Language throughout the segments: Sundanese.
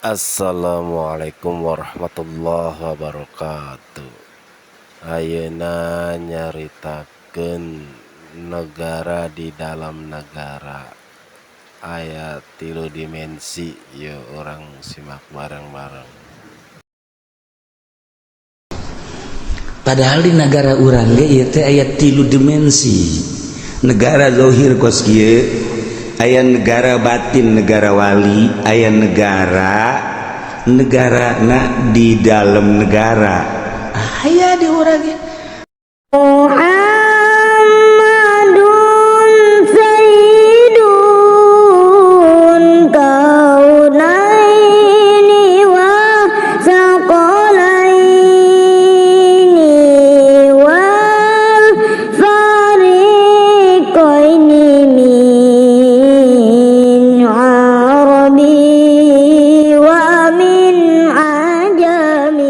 Assalamualaikum warahmatullahi wabarakatuh. Ayeuna nyaritakeun negara di dalam negara aya tilu dimensi. Yeuh, urang simak bareng-bareng. Padahal di negara urang ge ieu teh aya tilu dimensi. Negara zahir kos kieu, aya negara batin, negara wali, aya negara negara na di dalam negara, aya di urang ge. Muhammadun sayyidun kaunaini wa saqalaini wal fariqaini min arabi wa min ajami.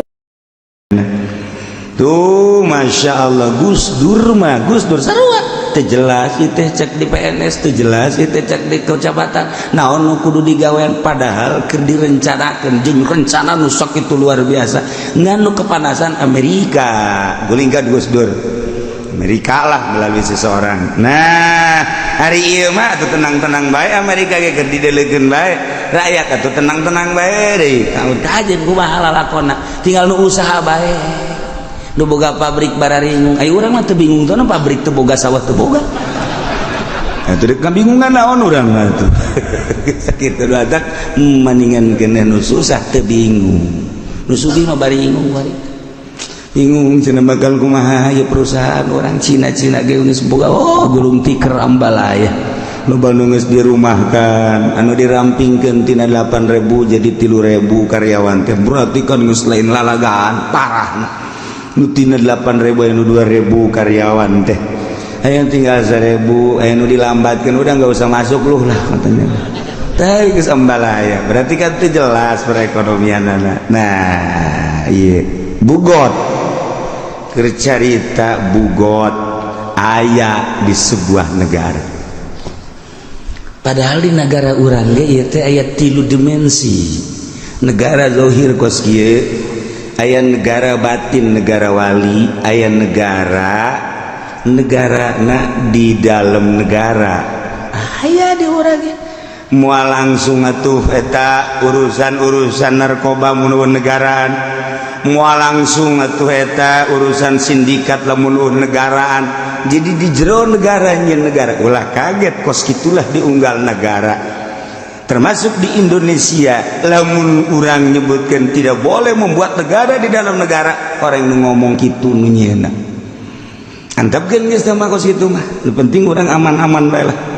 Tuh, Masya Allah, Gus Dur mah, Gus Dur sarua teu jelas ieu teh, cek di PNS teu jelas ieu teh, cek di kecamatan naon nu kudu digawean, padahal keur direncanakeun jeung rencana nu sok itu luar biasa. Ngan nu kepanasan Amerika, gulingkan Gus Dur, Amerika lah melalui seseorang. Nah, hari ieu mah atuh tenang-tenang bae, Amerika ge keur didelegeun bae, rakyat atuh tenang-tenang bae deui. Kajeun kumaha lalakonna, tinggal nu usaha bae, nu boga pabrik bararingung. Ayo, urang mah teu bingung tuh, pabrik teu boga, sawah teu boga. Atuh dek kabingungan naon urang mah tuh sakitu badak. Mendingan keneh nu susah teu bingung, nu sugih mah baringung, bari bingung cenah bakal kumaha ieu perusahaan orang Cina. Cina ge geus boga, oh, gulung tikar, ambalaya. Loba nu geus dirumahkan, anu dirampingkeun tina 8000 jadi 3000 karyawan teh, berarti kan geus lain lalagaan parah. Nu tina 8000 anu 2000 karyawan teh aya tinggal 1000, aya nu dilambatkeun, udah nggak usah masuk lu lah katanya teh, geus ambalaya. Berarti kan itu jelas perekonomian. Nah, iya, bugot keur carita bugot aya di sebuah negara. Padahal di negara urang ge ieu teh aya tilu dimensi. Negara zahir kos kieu, aya negara batin, negara wali, aya negara negara na di dalam negara, aya di urang ge. Moal langsung atuh eta urusan-urusan narkoba mun negaraan, moal langsung atuh eta urusan sindikat lamun negaraan. Jadi di jero negara nyeun negara. Ulah kaget, kos kitulah diunggal negara, termasuk di Indonesia. Lamun urang nyebutkan tidak boleh membuat negara di dalam negara, orang nu ngomong kitu nu nyieuna antepkeun geus mah. Kos kitu mah nu penting urang aman-aman bae lah.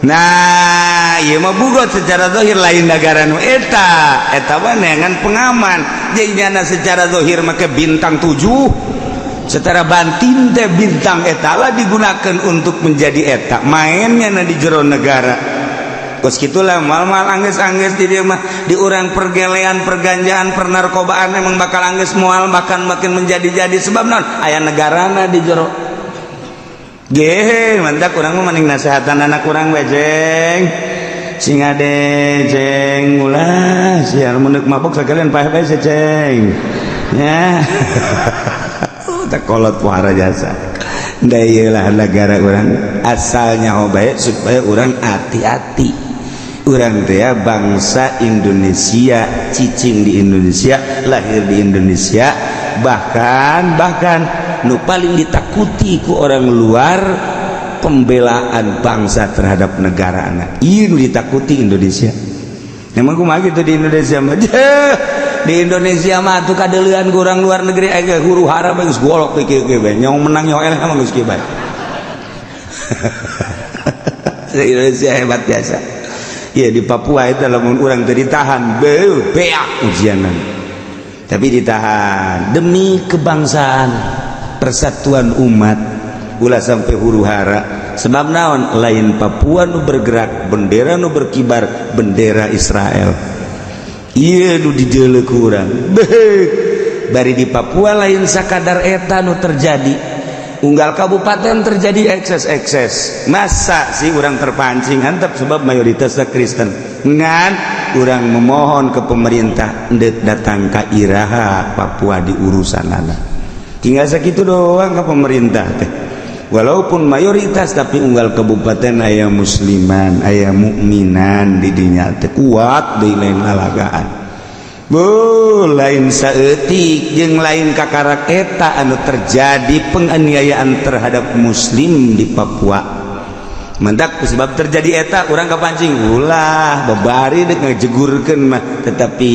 Nah, ieu mah bugot secara zahir lain negara nu eta, eta mah neangan pengaman. Jadi nyana secara zahir make bintang 7, secara batin teh bintang eta lah digunakan untuk menjadi eta mainnya. Na di jero negara kos gitulah, mal-mal angges-angges di dia mah. Di urang pergelean, perganjaan, pernarkobaan emang bakal angges, moal bahkan makin menjadi-jadi. Sebab naon? Aya negarana di jero ge. Mantap, urang mah mending nasehatan anak urang we, "Jeng, sing ade, jeng, ulah siar mun mabok sekalian paeh bae, ceng ya." Tak kolot puara jasa. Da ieu lah negara urang asalnya bae supaya urang hati-hati. Urang teh ya bangsa Indonesia, cicing di Indonesia, lahir di Indonesia, bahkan bahkan nu paling ditakuti ku orang luar pembelaan bangsa terhadap negara anak ieu nu ditakuti Indonesia. Memang kumaha gitu di Indonesia mah? Di Indonesia mah tuh kadeulean ku orang luar negeri aya huru hara geus golok kieu kieu bae, nyong menang nyong eleh mah geus kieu bae. Indonesia hebat biasa ya. Di Papua itu lamun urang teu ditahan, beuh, beak ujianan. Tapi ditahan demi kebangsaan, persatuan umat, ulah sampai huru hara. Sebab naon? Lain Papua nu bergerak, bendera nu berkibar bendera Israel. Iya, nu dideuleu ku urang. Beuh, bari di Papua lain sakadar eta nu terjadi. Unggal kabupaten terjadi ekses-ekses. Masa sih orang terpancing antep sebab mayoritasnya Kristen. Ngan urang memohon ke pemerintah, ndek datang ka iraha Papua di urusan anak. Tinggal segitu doang ke pemerintah teh. Walaupun mayoritas, tapi unggal kabupaten aya musliman, aya mukminan di dinya teh, kuat di lain lalagaan. Bu, lain saeutik jeung lain kakarak eta anu terjadi penganiayaan terhadap muslim di Papua. Mendak sebab terjadi eta urang kapancing, ulah babari dek ngajegurkeun mah, tetapi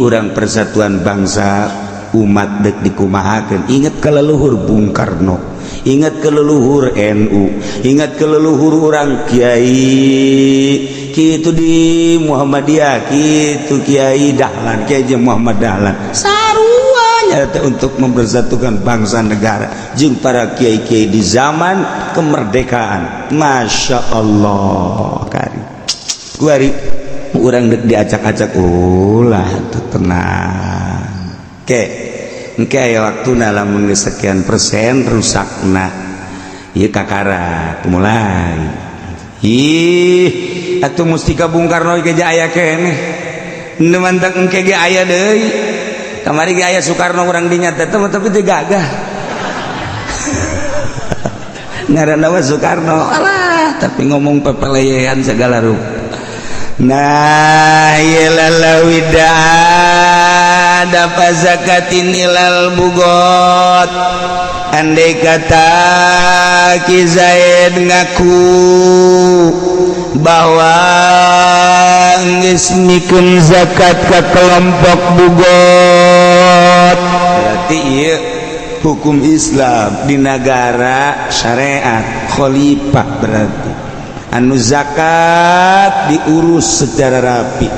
urang persatuan bangsa umat dek dikumahakeun. Ingat ke leluhur Bung Karno, ingat ke leluhur NU, ingat ke leluhur orang kiai kitu di Muhammadiyah kitu, Kiai Dahlan, Kiai Muhammad Dahlan, saruanya untuk mempersatukan bangsa negara jeung para kiai-kiai di zaman kemerdekaan. Masya Allah, kari kuari urang dek diacak-acak, ulah tuh, tenang ke engke aya waktuna. Lamun geus sekian persen rusakna ieu kakara mulai, ih atuh mustika Bung Karno ge aya keneh nu mantak. Engke ge aya deui, kamari ge aya Soekarno urang dinya teh, tapi teu gagah ngaranna mah Soekarno. Alah, tapi ngomong pepelean segala rupa. Nah, lalawida dapat zakatin ilal bughot. Andai kata Ki Zaid ngaku bahwa geus mikeun zakat ke kelompok bughot, berarti ieu hukum Islam di negara syariat khalifah, berarti anu zakat diurus secara rapi,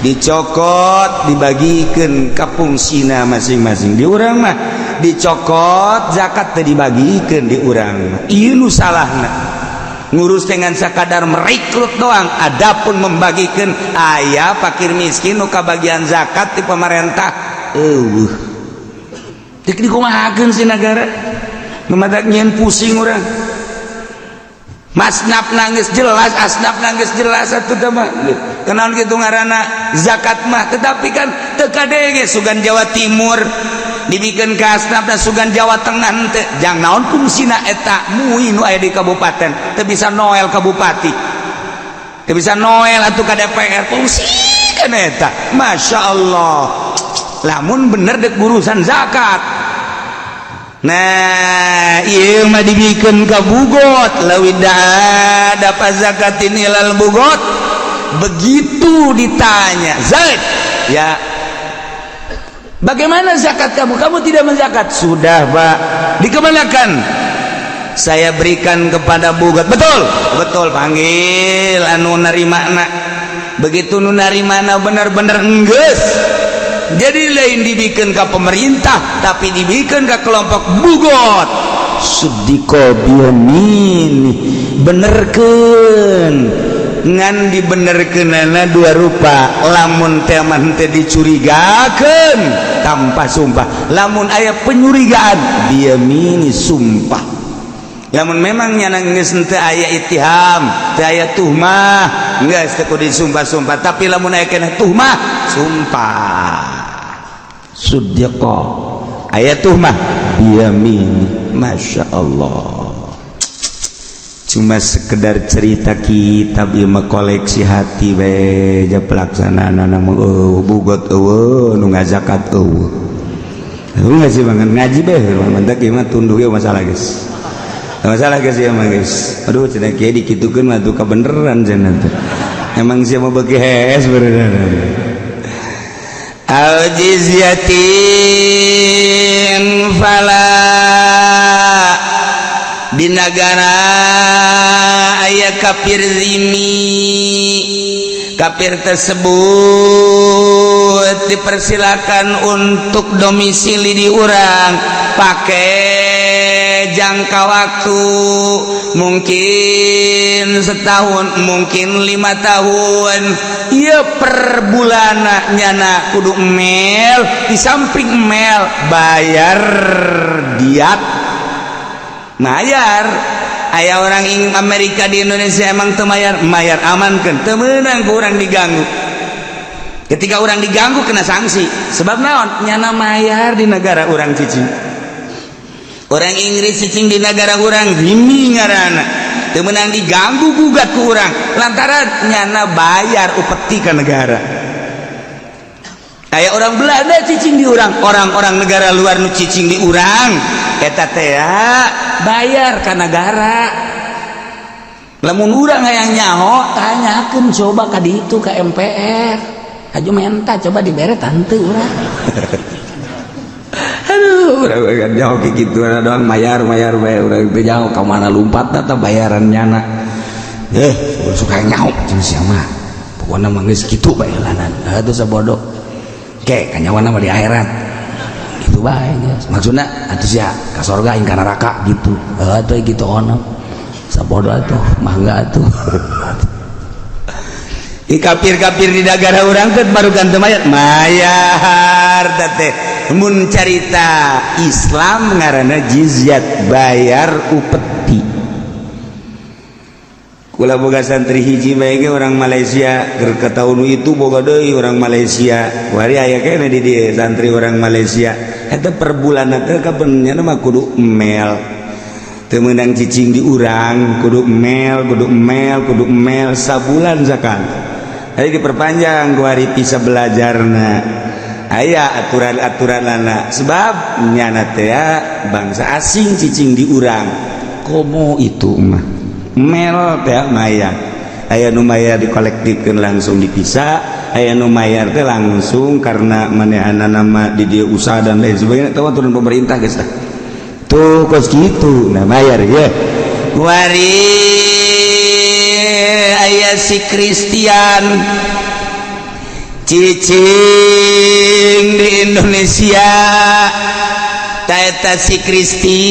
dicokot, dibagikan ke fungsina masing-masing. Di urang mah dicokot zakat teh dibagikan. Di urang ieu nu salahna, ngurus dengan sakadar merekrut doang. Adapun membagikan, aya fakir miskin nu kabagian zakat di pemerintah eueuh. Dek dikumahakeun si negara nu matak nyieun pusing urang. Masnaf nangis jelas, asnaf nangis jelas atuh mah. Kenaon kitu ngaranna zakat mah, tetapi kan teu kadenge sugan Jawa Timur dibikin ke asnaf dan sugan Jawa Tengah teu. Jang naon fungsina eta MUI nu aya di kabupaten? Teu bisa noel ka bupati, teu bisa noel atuh ka DPR. Fungsi kan eta, Masya Allah, lamun bener dek urusan zakat. Nah, ieu mah dibikeun ka bughot. Lawida dapat zakatin ilal bughot. Begitu ditanya, "Zaid, ya, bagaimana zakat kamu? Kamu tidak menzakat." "Sudah, Pak." "Dikemanakan?" "Saya berikan kepada bughot." "Betul?" "Betul." Panggil anu narimana. Begitu nu narimana bener-bener enggeus, jadi lain dibikin ke pemerintah, tapi dibikin ke kelompok bughot. Sudiko biyamin, benerkeun. Ngan dibenerkeunana dua rupa: lamun teman teh dicurigakeun tanpa sumpah, lamun aya penyurigaan biyamini, sumpah. Lamun memang nyana geus teu aya ittiham, teu aya tuhmah, geus teu kudu disumpah-sumpah, tapi lamun aya keneh tuhmah, sumpah. Sudyaqa, aya tuhmah, biyamin. Masya Allah, cuma sekedar cerita kitab ieu mah, koleksi hati we ja. Pelaksanaan mah eueuh bughot, eueuh nu ngazakat, eueuh. Enggak sih banget ngaji be, mantak ieu mah tunduh ieu masalah, guys, masalah guys ya mah, guys. Aduh, cenah kieu dikitukeun mah tuh kabeneran cenah teh. Emang sia mah beuki hees beneran. Al jizyatin fala. Di negara aya kafir zimmi, kafir tersebut dipersilakan untuk domisili di urang pakai jangka waktu mungkin setahun, mungkin 5 tahun. Iya, per bulan nyana kudu mel, di samping mel bayar diat. Mayar. Aya orang ingin Amerika di Indonesia emang teu mayar, mayar amankeun. Teu meunang ku urang diganggu. Ketika orang diganggu kena sanksi. Sebab naon? Nyana mayar di negara urang cicing. Orang Inggris cicing di negara urang zimmi ngaranna. Teu meunang diganggu gugat ku urang lantaran nyana bayar upeti ke negara. Kayak orang Belanda cicing di urang, orang-orang negara luar nu cicing di urang eta teh bayar ka negara. Lamun urang hayang nyaho, tanyakeun coba ka ditu ka MPR. Haju menta coba dibere tante urang. Aduh, urang kan nyaho kitu doang, mayar mayar bae urang teh nyaho ka mana lumpat teh bayaran nyana. Suka nyaho jeung sia mah. Pokona mah geus kitu bae lanan. Atuh sabodo. Ke kanyawana mah di akhirat. Gitu bae geus. Maksudna atuh sia ka sorga aing ka neraka gitu. Atuh gitu ono. Sabodo atuh mangga atuh. I kafir-kafir di negara urang teh baru ganti mayat mayar teh mun carita Islam ngaranna jizyat, bayar upeti. Kula boga santri hiji bae ge orang Malaysia. Keur ka tahun itu boga deui orang Malaysia. Wari aya keneh di dieu santri orang Malaysia. Eta per bulan teh kapan nya mah kudu mel. Teu meunang cicing di urang, kudu mel, kudu mel, kudu mel sabulan sakali. Jadi diperpanjang ku hari bisa belajarna. Aya aturan-aturan sebab nyana teh bangsa asing cicing di urang. Komo itu mah mel teh maya. Aya nu mayar dikolektifkeun langsung dipisah, aya nu mayar teh langsung karena manehana nama di dia usaha dan lain sebagainya, tahu aturan pemerintah geus tah. Tuh kos gitu, nah bayar ya. Wari aya si Kristian cicing di Indonesia. Taeta si Kristi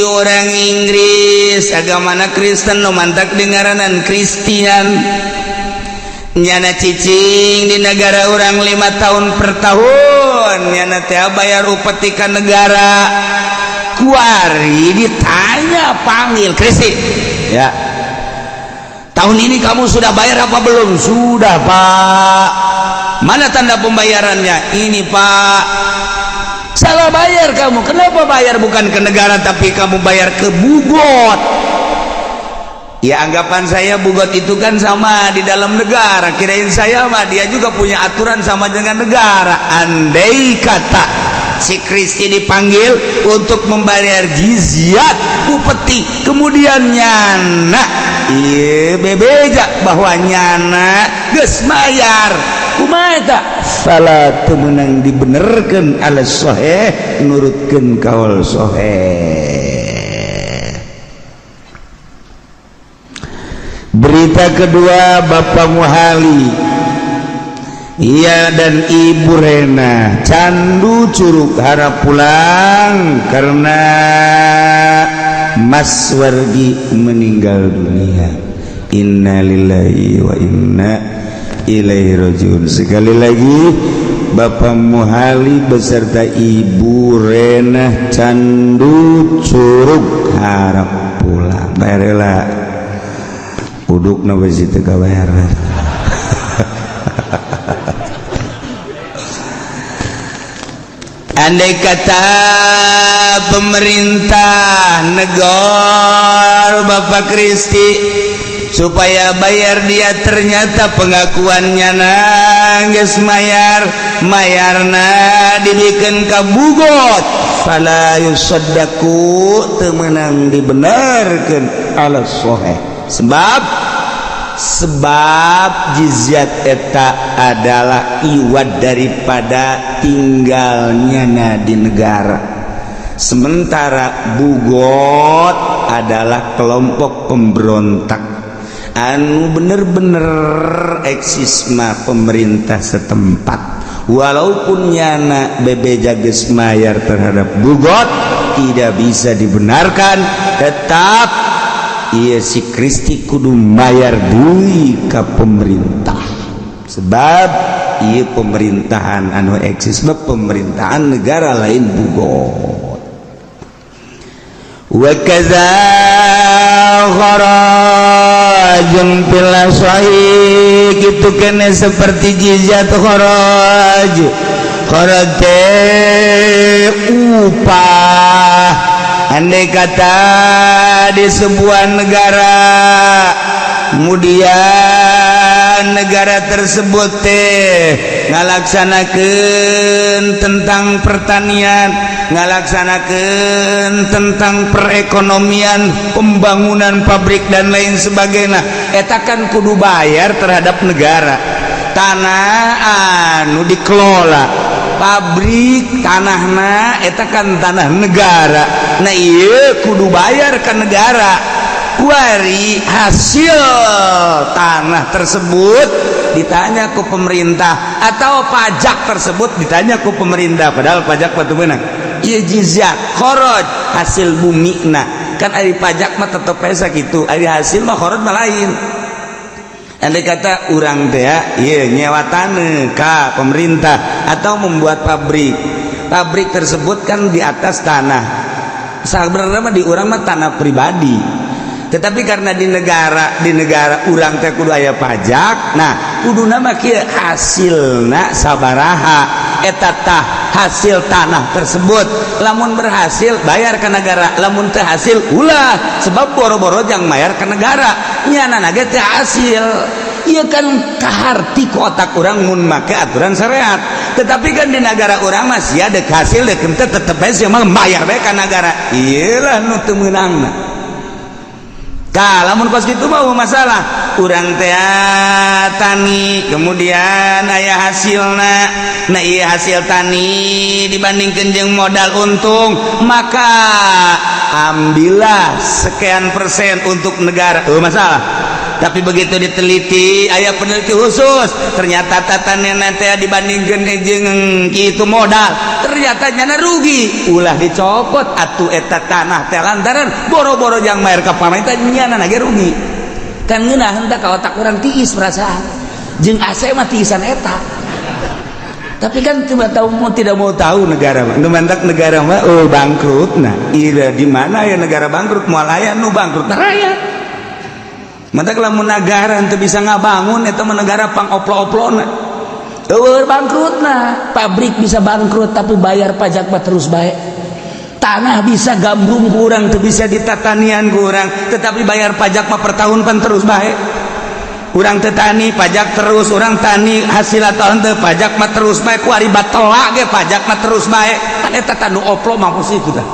orang Inggris, agamana Kristen, nu mantak dingaranan Kristian. Nyana cicing di negara orang 5 tahun per tahun nyana teh bayar upeti ka negara. Kuari ditanya, panggil Kristi ya, "Tahun ini kamu sudah bayar apa belum?" "Sudah, Pak." "Mana tanda pembayarannya?" "Ini, Pak." "Salah bayar kamu. Kenapa bayar bukan ke negara, tapi kamu bayar ke Bugot?" "Ya, anggapan saya Bugot itu kan sama di dalam negara. Kirain saya mah dia juga punya aturan sama dengan negara." Andai kata si Kristi dipanggil untuk membayar jizyat upeti, kemudian nyana iya bebeja bahwa nyana geus mayar, kumaha eta? Fala teu meunang dibenerkeun ala sahih, nurutkeun kaul sahih. Berita kedua, Bapak Muhali iya dan Ibu Rena Candu Curug harap pulang karena Mas Wargi meninggal dunia. Innalillahi wa inna ilaihi rajiun. Sekali lagi, Bapak Muhali beserta Ibu Rena Candu Curug harap pulang. Bayar heula uduk na besi teu kabayar. Andai kata pemerintah negor Bapak Kristi supaya bayar, dia ternyata pengakuannya nangis mayar, mayarna dibikin ka Bugot, fala yusaddaku, teu meunang dibenarkeun ala sahih. Sebab sebab jizyat eta adalah iwad daripada tinggalnya na di negara, sementara Bugot adalah kelompok pemberontak anu bener-bener eksisma pemerintah setempat. Walaupun nyana bebeja geus mayar terhadap Bugot, tidak bisa dibenarkan, tetap iya si Kristi kudu mayar deui ka pemerintah, sebab iya pemerintahan anu eksis pemerintahan negara lain Bugot. Wa kaza kharajun fil sahih, kitu kene seperti jizyat kharaj. Kharaj teh upah. Andai kata di sebuah negara, kemudian negara tersebut teh ngalaksanakeun tentang pertanian, ngalaksanakeun tentang perekonomian, pembangunan pabrik dan lain sebagainya, eta kan kudu bayar terhadap negara. Tanah anu dikelola pabrik, tanahna eta kan tanah negara. Nah, iya kudu bayar ke negara. Kuari hasil tanah tersebut ditanya ke pemerintah atau pajak tersebut ditanya ke pemerintah, padahal pajak batu menang. Iya, jizyah kharaj hasil bumi. Nah kan ari pajak mah tetep pesa gitu, ari hasil mah kharaj mah lain. Andai kata urang teh iya nyewa tanah ka pemerintah atau membuat pabrik, pabrik tersebut kan di atas tanah, sebenarnya mah di urang mah tanah pribadi, tetapi karena di negara urang teh kudu aya pajak. Nah, kudu nama kieu, hasilna sabaraha eta tah hasil tanah tersebut. Lamun berhasil, bayar ke negara, lamun teu hasil ulah, sebab boro-boro jang bayar ke negara, nyana ge teu hasil. Iya kan kaharti ku otak urang mun make aturan syariat, tetapi kan di negara urang masih ada hasil dek henteu tetep bae sia mah bayar bae ka negara. Iyalah nu teu meunangna. Tah, lamun kos kitu mah masalah urang teh tani, kemudian aya hasilna. Nah, iya hasil tani dibandingkan jeung modal untung, maka ambillah sekian persen untuk negara. Oh, masalah. Tapi begitu diteliti, aya peneliti khusus, ternyata tatanian teh dibandingkan jeung kitu modal, ternyata nyana rugi. Ulah dicopot atuh eta tanah teh, lantaran boro-boro jang bayar ka pamarentah, nyana ge rugi. Kan ngeunah henteu ka otak urang? Tiis perasaan jeung AC mah tiisan eta. Tapi kan coba tahu mau tidak mau tahu negara mah nu mantak negara mah oh bangkrut. Nah iya, di mana ya negara bangkrut? Moal aya nu bangkrut, nah, rakyat. Mantak lamun negara teu bisa ngabangun, eta mah negara pang oplo-oplona. Eueuh bangkrut. Nah, pabrik bisa bangkrut tapi bayar pajak mah terus bae. Tanah bisa gambung kurang tuh, bisa ditatanian kurang, tetapi bayar pajak mah per tahun pan terus bae. Urang tetani pajak terus, urang tani hasil atau henteu pajak mah terus bae. Kuari batela ge pajak mah terus bae. Kan eta tanu oplo mampus itu tah.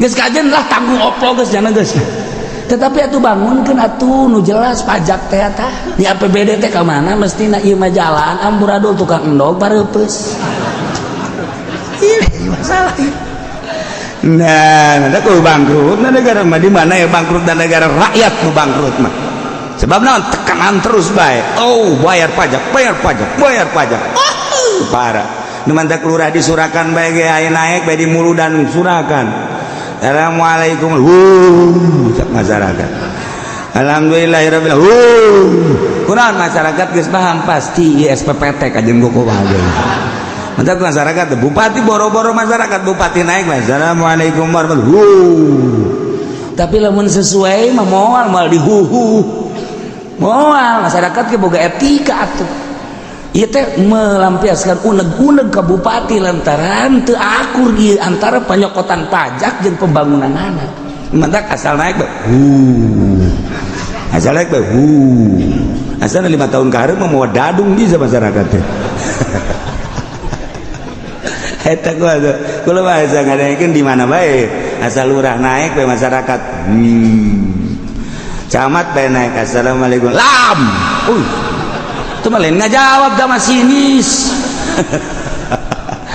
Geus kajen lah tanggung oplo geus jangan geus. Tetapi atuh bangunkeun atuh nu jelas pajak teh tah di APBD teh ka mana mestina. Ieu mah jalan amburadul, tukang endog pareupeus. Ieu masalah ieu. Nah, nanti aku bangkrut, nah negara mah di mana ya bangkrut dan negara rakyat nu bangkrut mah. Sebab naon? Tekanan terus bae. Oh, bayar pajak, bayar pajak, bayar pajak. Oh, parah. Nu mantak lurah disurakan bae ge aya naik bae di muludan surakan. Assalamualaikum. Wuh, cak masyarakat. Alhamdulillahirabbil alamin. Kunaon? Masyarakat geus paham pasti ieu SPPT kajeun kumaha. Mantap masyarakat, bupati boro-boro masyarakat, bupati naik, assalamualaikum warahmatullahi. Tapi lamun sesuai mah moal moal dihuhu. Moal, masyarakat ke boga etika atuh. Ieu teh melampiaskan uneg-uneg ke bupati lantaran teu akur ieu antara penyokotan pajak jeung pembangunan anak. Mantap asal naik, asal naik, asal 5 tahun ke hareup mah dadung bisa masyarakat teh. Eta gua kula bahasa ngadaikeun di mana bae asal lurah naik bae masyarakat. Camat bae naik, assalamualaikum. Lam. Itu mah lain ngajawab da masinis.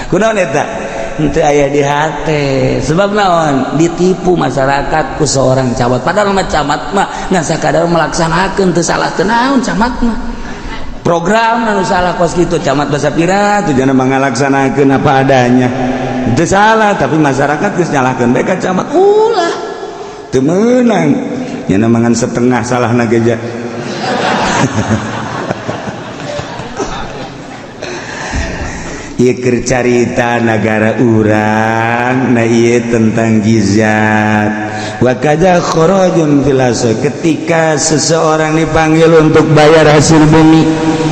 Kunaon eta? Henteu aya di hate. Sebab naon? Ditipu masyarakat ku seorang camat. Padahal mah camat mah ngan sakadar melaksanakeun, teu salah teu naon camat mah. Program anu salah kos gitu. Camat bahasa pira tujuanna mangalaksanakeun apa adanya. Itu salah, tapi masyarakat geus nyalahkeun bae ka camat. Ulah. Teu meunang. Nya mangan setengah salahna ge ja. Ieu keur carita nagara urang. Nah, ieu tentang jizyat. Wa kadza kharajun fil, ketika seseorang dipanggil untuk bayar hasil bumi,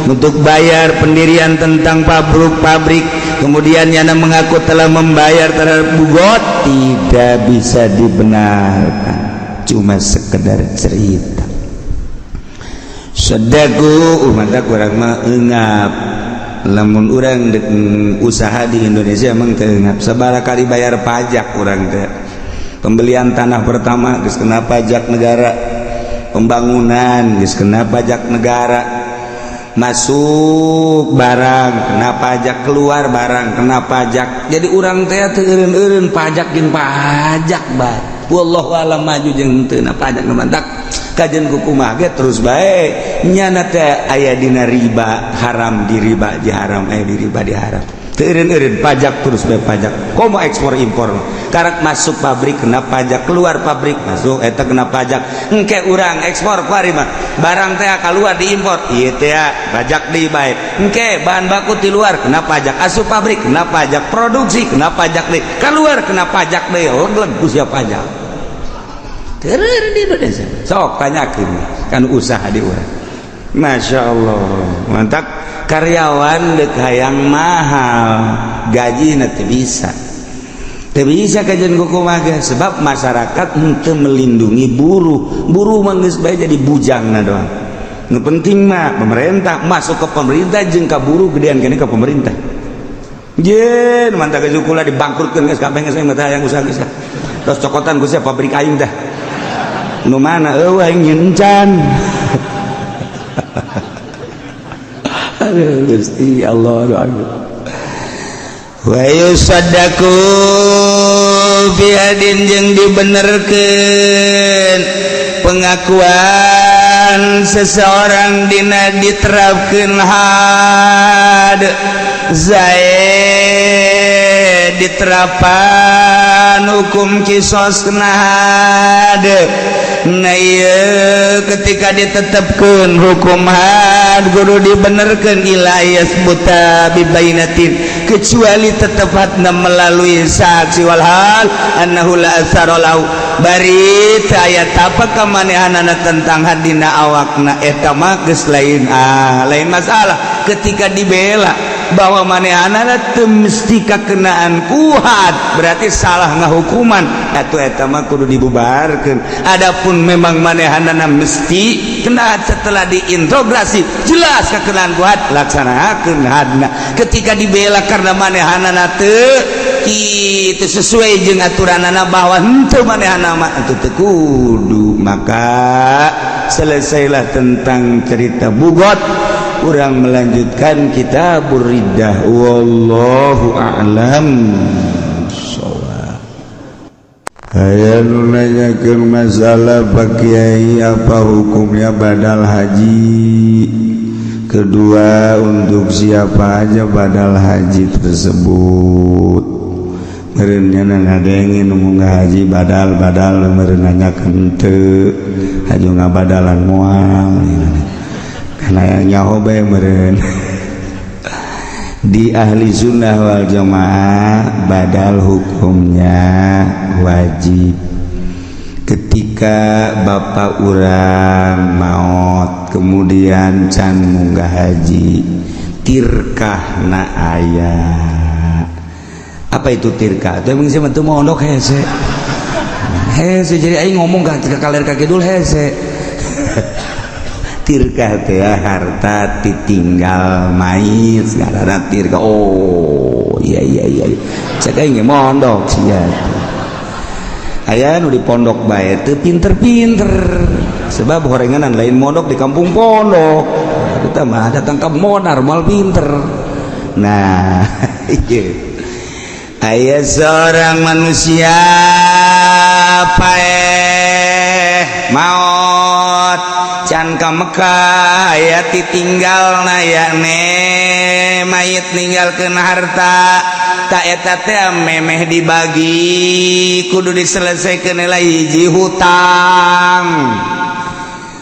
untuk bayar pendirian tentang pabrik-pabrik, kemudian Yana mengaku telah membayar terhadap bughot, tidak bisa dibenarkan, cuma sekedar cerita. Sedaku umat kurang mah engap. Lamun urang usaha di Indonesia emang teu engap. Sabaraha kali bayar pajak urang teh? Pembelian tanah pertama geus kena pajak negara, pembangunan geus kena pajak negara, masuk barang kena pajak, keluar barang kena pajak. Jadi urang teh teu eureun-eureun pajak jeung pajak bae. Wallahu alam maju jeung teu na pajak nu mantak kajen kumaha ge terus bae. Nyana teh aya dina riba haram, di riba di haram, aya di riba di haram. Teu eureun-eureun pajak terus bae pajak. Komo ekspor impor, karak masuk pabrik kena pajak, keluar pabrik masuk eta kena pajak. Engke urang ekspor kuari mah barang teh keluar diimpor ieu teh pajak deui bae. Engke bahan baku di luar kena pajak, asup pabrik kena pajak, produksi kena pajak deui, keluar kena pajak deui. Leg ku sia pajak. Teu di Indonesia, sok tanyakeun kan usaha di urang. Masya Allah, mantap. Karyawan dek hayang mahal gaji nanti bisa. Teu bisa kajian kumaha, sebab masyarakat henteu melindungi buruh. Buruh mah geus bae jadi bujang na doang. Nu penting mah pemerintah masuk ke pemerintah, jeung ka buruh gedean kene ka pemerintah. Jen mantap geus kula dibangkrutkeun geus kabeh, geus mah hayang usaha geus. Terus cokotan ku sia pabrik aing dah. Nu mana eueuh aing nyeun encan. Aduh Gusti Allah, aduh. Wa yusaddaqu fi hadin, jeung dibenerkeun pengakuan seseorang dina diterapkeun had. Zaid diterapan hukum kisos kena had. Nah ieu ketika ditetapkeun hukum had kudu dibenerkeun, illa yasbuta bi bainatin, kecuali tetep hadna melalui saksi, walhal annahu la atsara lahu, bari teu aya tapak kamanehanana tentang hadina awakna. Eta mah geus lain, ah, lain masalah. Ketika dibela bahwa manehanana teu mesti kakenaan ku had, berarti salah ngahukuman atuh. Eta mah kudu dibubarkeun. Adapun memang manehanana mesti kena, setelah diintegrasi jelas kakenaan ku had, laksanakeun hadna. Ketika dibela karena manehanana teu kitu sesuai jeung aturanana bahwa henteu manehana mah atuh teu kudu. Maka selesailah tentang cerita bughot. Urang melanjutkan kitab Riddah. Wallahu a'lam shawab. Aya nu nanyakeun masalah, "Pak Kiai, apa hukumnya badal haji?" Kedua, untuk siapa aja badal haji tersebut? Meureun nya ngadengin nu haji badal badal, meureun nanyakeun teu haju ngabadalan moal karena nyaho bae meureun. Di ahli sunnah wal jamaah, badal hukumnya wajib. Ketika bapak urang maut, kemudian can munggah haji, tirkah na aya. Apa itu tirkah? Itu emang sih tuh mondok hese hese, jadi aing ngomong ke kaler ka kidul hese. Tirkah teh harta ditinggal mayit ngaranna tirkah. Oh iya iya iya, cek aing mondok sia. Aya nu di pondok bae teu pinter-pinter, sebab horenganan lain mondok di kampung pondok. Kita mah datang ke modar moal pinter. Nah iya, aya seorang manusia paeh maut can ka Mekah, aya ditinggal na ya ne mayit ninggalkeun harta. Tak eta teh memeh dibagi kudu diselesaikan heula hiji hutang.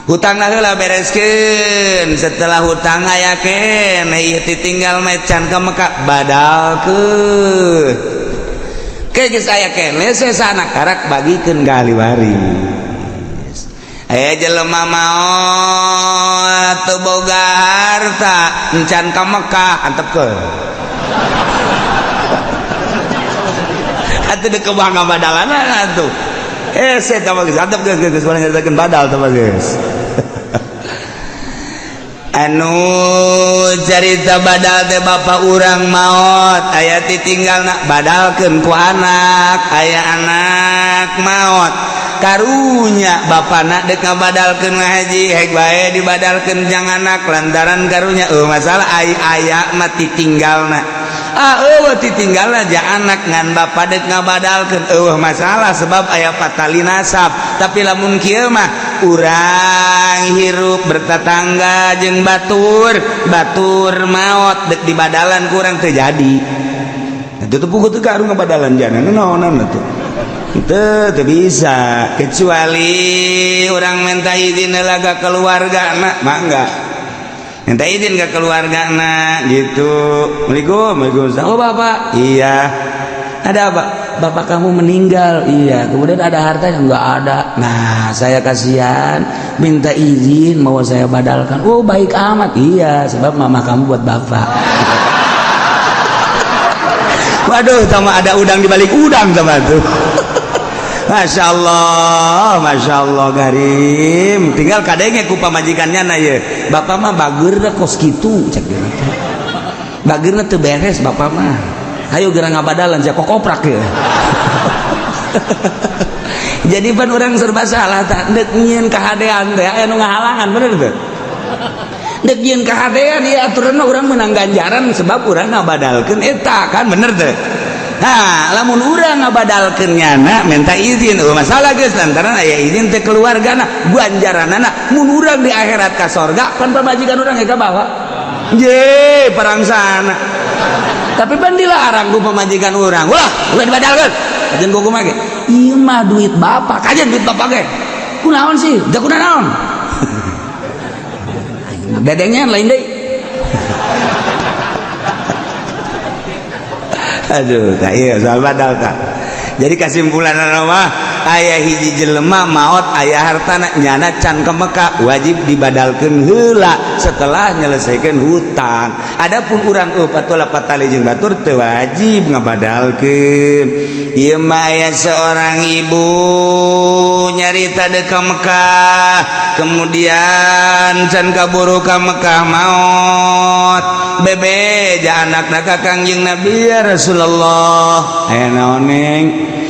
Hutang heula bereskeun. Setelah hutang aya keneh ieu ditinggal mayit can ka Mekah, badalkeun. Ke geus aya keneh sesana karak bagikeun ka ahli waris. Aya jelema maot teu boga harta, encan ka Mekah, antepkeun. Atuh deuk bangga badalanana atuh. Hese tah mah geus antep geus geus geus nyaritakeun badal tah mah geus. Anu carita badal teh bapak urang maot aya titinggalna badalkeun ku anak, aya anak maot karunya bapana dek ngabadalkeun haji hek bae dibadalkeun jang anak lantaran karunya eueuh masalah ai aya mah titinggalna ah eueuh titinggalna ja anak ngan bapa dek ngabadalkeun eueuh masalah sebab aya patali nasab. Tapi lamun kieu mah urang hirup bertetangga jeung batur, batur maot dek dibadalan kurang teu jadi. Tutup pugu teu karu ngabadalan jana naonan atuh. Teu teu bisa kecuali urang minta izin heula ka keluargana, mangga. Minta izin ke keluargana gitu. Assalamualaikum, waalaikumsalam. Oh bapak, iya. Ada apa? Bapak kamu meninggal, iya. Kemudian ada hartanya? Enggak ada. Nah, saya kasihan, minta izin mau saya badalkan. Oh baik amat, iya. Sebab mama kamu buat bapak. Waduh, sama ada udang di balik udang sama tuh. Masya Allah, Masya Allah garim. Tinggal kadenge ku pamajikannya na ye. Bapak mah bageurna kos kitu cek dia. Bageurna teu beres bapak mah. Ayo geura ngabadalan sia kokoprak ya. Jadi pan urang serba salah tak deuk nyieun kahadean teh aya nu ngahalangan bener teu? Deuk nyieun kahadean ieu aturanna urang menang ganjaran sebab urang ngabadalkeun eta kan bener teu? Nah, lamun urang ngabadalkeun nyana minta izin eueuh masalah geus lantaran aya izin teh keluargana ganjaranana mun urang di akhirat ka sorga pan pamajikan urang ge kabawa. Je perang sana. Tapi pan dilarang ku pamajikan urang. Wah, ulah dibadalkeun. Kajian ku kumaha ge? Ieu mah duit bapak, kajian duit bapak ge. Kunaon sih? Da kunaon? Dedengnya lain deui. Aduh, tak iya soal badal tak. Jadi kesimpulan mah aya hiji jelema maot aya hartana nyana can ke Mekah wajib dibadalkeun heula setelah nyelesaikan hutang. Adapun urang eueuh patali jeung batur teu wajib ngabadalkeun. Ieu mah aya seorang ibu nyarita deuk ka Mekah, kemudian can kaburu ka Mekah maot. Bebeja anakna ka Kangjeng Nabi ya Rasulullah. Aya naon neng?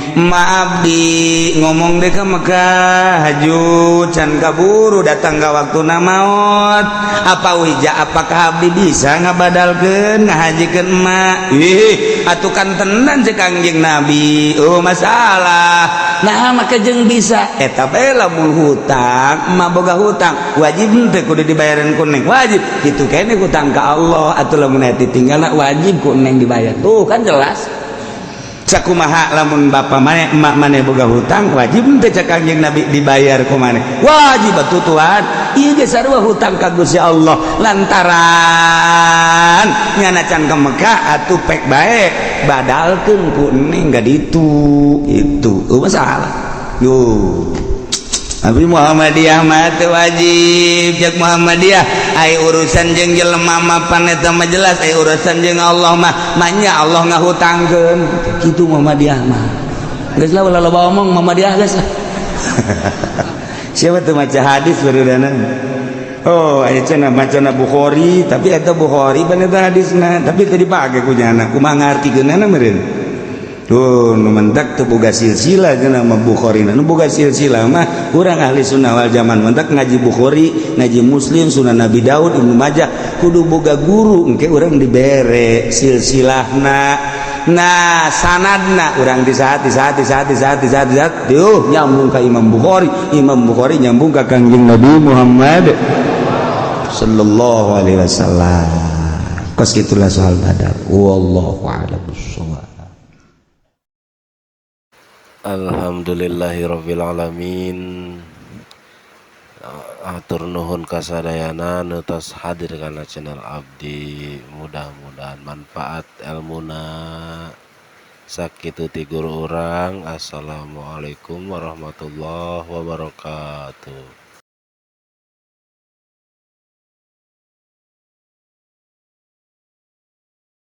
Maaf di ngomong deh ke Mekah haju can kaburu datang ke waktu maot. Apa wija apakah abdi bisa ngabadalkeun ngahajikeun emak? Ih, atuh kan tenan cek Kangjeng Nabi. Oh masalah. Nah maka jeung bisa eta bae lamun hutang emak boga hutang wajib teh kudu dibayaran ku neng wajib kitu keneh hutang ka Allah atuh lamun eta tinggalna wajib ku neng dibayar. Tuh kan jelas. Sakumaha lamun bapa maneh emak maneh boga hutang wajib teh cek Kangjeng Nabi dibayar ku maneh wajib atuh Tuhan ieu ge sarua hutang ka Gusti Allah lantaran nyana can ka Mekah atuh pek bae badalkeun ku neng ga ditu itu eueuh masalah yo. Tapi Muhammadiyah mah teu wajib cek Muhammadiyah ai urusan jeung jelema mah pan eta mah jelas ai urusan jeung Allah mah manya Allah ngahutangkeun kitu Muhammadiyah mah geus lah ulah loba omong Muhammadiyah geus lah. Siapa tuh maca hadis barudana? Oh aya cenah macana Bukhari tapi eta Bukhari pan eta hadisna tapi teu dipake ku nyana kumaha ngartikeunana meureun. Tuh, nu mentak teu boga silsilah cenah mah Bukhari. Nu boga silsilah mah urang ahli sunnah wal jamaah mentak ngaji Bukhari, ngaji Muslim, Sunan Nabi Daud, Ibnu Majah kudu boga guru engke urang dibere silsilahna. Nah, sanadna urang di saat di saat di saat di saat di saat di saat duh nyambung ka Imam Bukhari, Imam Bukhari nyambung ka Kangjeng Nabi Muhammad sallallahu alaihi wasallam. Kos itulah soal badal. Wallahu a'lam bissawab. Alhamdulillahirabbil alamin. Atur nuhun kasadayana nu tos hadir kana channel abdi, mudah-mudahan manfaat elmuna. Sakitu ti guru urang. Assalamualaikum warahmatullahi wabarakatuh.